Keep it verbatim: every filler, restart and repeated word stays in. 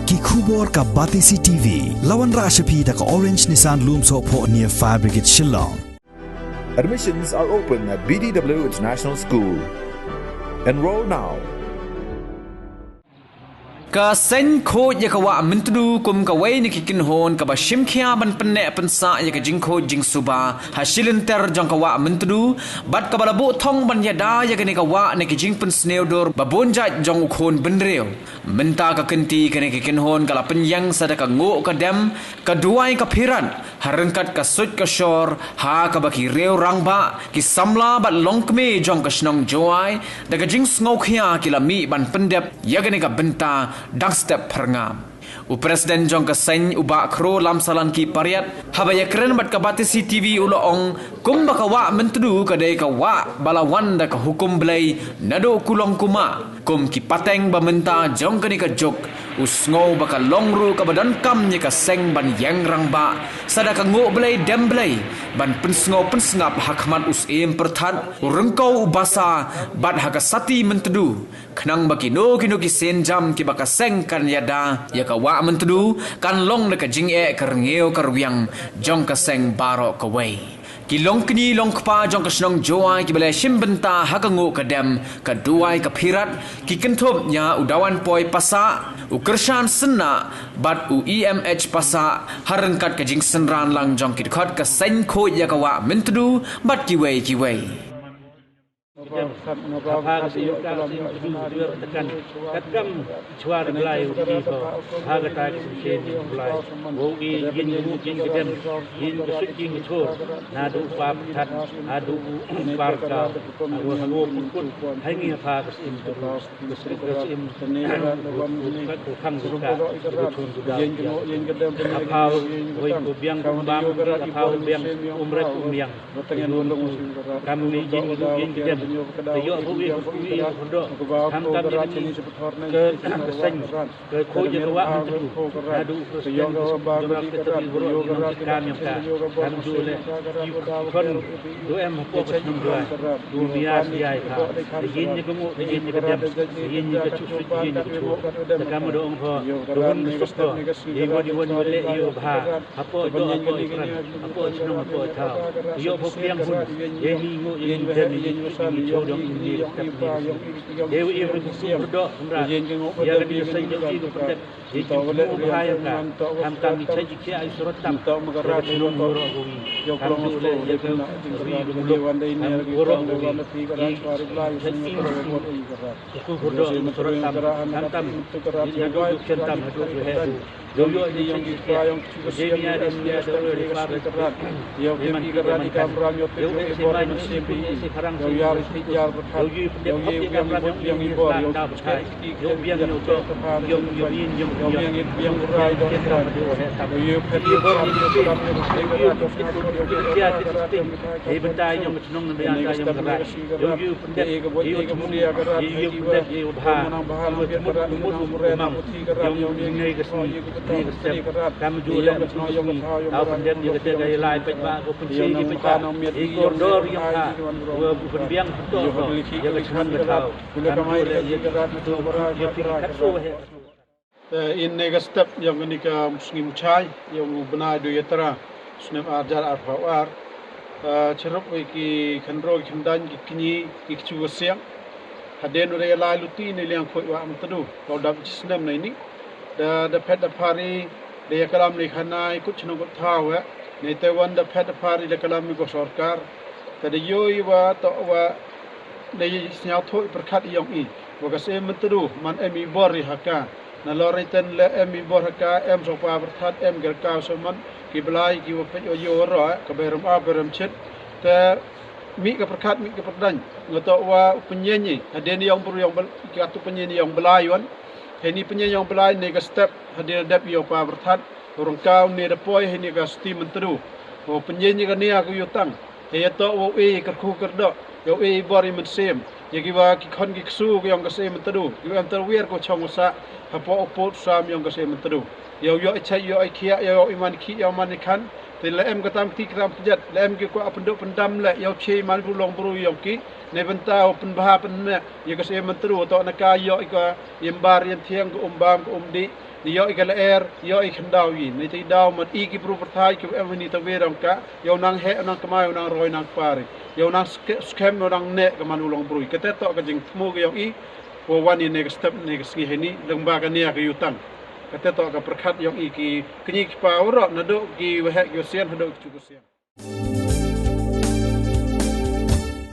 Ki khubor ka Batesi T V, la wanrah sha phi da ka Orange Nissan Lumsohphoh near Fire Brigade Shillong. Admissions are open at B D W International School. Enroll now. Ka seng khuid ïa ka wah Myntdu kum kawei na ki kynhun kaba shim khia ban pynneh pynsah ïa ka jingkhuid jingsuba ha shilynter jong ka wah Myntdu bad kaba la buh thong ban ïada ïa kane ka wah na ki jingpynsniew dur ba bun jait jong u khun bynriew. Mynta ka kynti kane ka kynhun ka la pynïeng sa da ka nguh ka dem, ka duwai ka phirat ha ryngkat ka suit ka shor ha kaba ki riew rangbah, ki samla bad longkmie jong ka shnong Jowai da ka jingsngewkhia ki la mih ban pyndep ïa kane ka bynta dang step pyrngam. U President jong ka seng u Bah Kro Lamsalanki Pariat haba ïakren bad ka Batesi T V u la ong kumba ka wah Myntdu ka dei ka wah ba la wan da ka hukum Blei naduh kulong kumah. Kum ki pateng ba mynta jong kane ka juk, u sngew ba ka long ruh kaba donkam ïa ka seng ban ïeng rangbah sa da ka nguh blei dem blei ban pynsngew pynsngap ha khmat u Syiem Pyrthat, u Ryngkew u Basa bad ha ka sati Myntdu, khnang ba kino kino ki sienjam kiba ka seng kan ïada ïa ka wah Myntdu kan long da ka jingeh ka rngiew ka rwiang jong ka seng baroh kawei. Ki longkñi longkpa jong ka shnong Jowai kiba la shim bynta ha ka nguh ka dem, ka duwai ka phirat, ki kynthup ïa u Dawan Poi Passah, u Kyrshan Synnah bad u E M H Passah ha ryngkat ka jingsynran lang jong ki dkhot ka seng khuid ïa ka wah Myntdu bad kiwei kiwei. Katkam shuwa da Blai u dei ba ha kata ka shisien u Blai, wow i ïing ka mut ïing ka dem, ïing ka suit ïing ka chur, naduh u pa Pyrthat haduh u pa Rta, ha u ha u put put ha ngi ha pha ka shisien ka shisien ka shisien ka khang ka ka ka chun ka da ha pha wei ko biang ko bam ha pha wei biang um rep um biang. Kam ngi jin ngi jin ngi dem. Te ïoh ba wi ba wi ba do. Kam kam ngi ngi ke ke seng ke ko ye ke wa ngi tu. Nadu ke seng ke jong ke te bi bro ngi ngi kam yam ka. Kam ju le. Yu kon du em hapo ke seng du ai. Du mia si ai ka. Te yin ngi ke ngu te yin ngi ke dem. Te yin ngi ke chu su te yin ngi ke chu. Te kam do ong ho. Du hun ke suk ko. Ye won ye won le ye ba. Hapoh doh hapoh i pran, hapoh i chnong hapoh i thaw. Ïoh phew pliang hun, ïa ngi nguh ïa ngi dem ïa ngi chim ïa ngi chau dong ïa ngi step ïa ngi. Ïa u ïa u kum kum doh kumra. Ïa ka ding seng ïa u ïa u pyndep. Ïa ki mu bha ïa ka. Kam kam ngi chai ji kia ai surot tam. Ïa ka chnong ïa u roh kum. Kam ju le ïa ka ri kum lok. Kam ïa u roh kum. Ïa ki chai ji. Ku ku hurdo ku surat tam tam tam. Ina du du ken tam hadu du he du. Yo yo ni yong ki kwa yong ki je mi ya de mi ya de ro ri fa de. Yo ke mi ka ran kam ram yo te yo e se mai no si pun e se parang si. Yo ya ri pi ya ro ta. Yo yu pun de yo ye kam ram yo ni bor yo da ba chai. Yo biang yo to. Yo yo yin yo yo yang ye yang rai do. Yo yo pet yo ram yo ram yo te ka ran yo yo yo yo. Hei bentai yo chnong ne biang ta yo rai. Yo yo Ïa ka bor ïa ka bor ïa ka rat ïa ka bha. Ïa ka mut mut umang. Ïa ka ngai ka sni ïa ka step. Kam ju ïa ka sni. Au pendem ïa ka te ka ïa lai pet ba ko pensi ki pet ba. Ïa kor dor ïa ka. Wa bu pen biang to ko. Ïa ka chnong ka thau. Kam ju le ïa ka rat ïa ka kat so he. Te in ne ka step ïong kane ka sngi Muchai ïong u bnai Duyatra snem arjar arphaw ar. Chirup ïa ki khyndro ki khyndain ki kñi ki kchu ka siang. Hadien u da ïalai luti ne liang khuid wa Myntdu. Ka u dap chi snem na ini. Da da phet da phari da ïa kalam ne khanai kut chnong kut thaw eh. Ne te wan da phet da phari da kalam ne ko sorkar. Te da yoi wa to wa da ïa sñiaw tho i pyrkhat ïong i. Wa ka se Myntdu man em i bor i haka. Na lor iten le em i bor ha ka em sngewpa pyrthat em ger kaw sngewman ki blai ki wa peit wa ïoh ro ka berem a berem chit. Te mih ka pyrkhat mih ka pyrdain nga to wa pynïeng i hadien ïong bru ïong bel ki atu pynïeng ïong blai wan. Heni pynïeng ïong blai ne ka step hadien dep ïong pa pyrthat. Rong kaw ne da poi heni ka sti Myntdu. Wa pynïeng i ka nia ka yu tang. Te ïa to wa u e kyrkhu kyrdoh ïa u e bor i mynsiem ïa ki wa ki khon ki ksu ki ong ka se Myntdu ki wa em ter wir ko chong wa sa hapoh u pot sam ïong ka se Myntdu ïa u ïoh i chai ïoh i khiah ïa u ïoh i man khi ïa u man i khan. La em ka tam kti ka tam kjat, la em ki kwah pynduh pyndam leh ïa u shei man u long bru yong ki. Ne bynta u pynbha pynmeh ïa ka Syiem Myntdu, to na ka ïoh ïa ka ïambar ïathiang, ka um bam ka um dih, ne ïoh ïa ka lyer, ïoh ïa ka khyndaw ïa. Ne te daw mat i ki bru pyrthai ki em ni ta we rong ka, ïa u nang heh u nang kmai, u nang roi u nang kpar, ïa u nang ske-, skhem u nang neh ka man u long bru. Kata to ka jingthmu ka yong i, wa wan ïa ne ka step ne ka sngi hini, leng ba ka nia ka yu tang. Kata to ka pyrkhat yong i ki kñi ki pa u ro, naduh ki waheh ki wasian, naduh ki chukusian.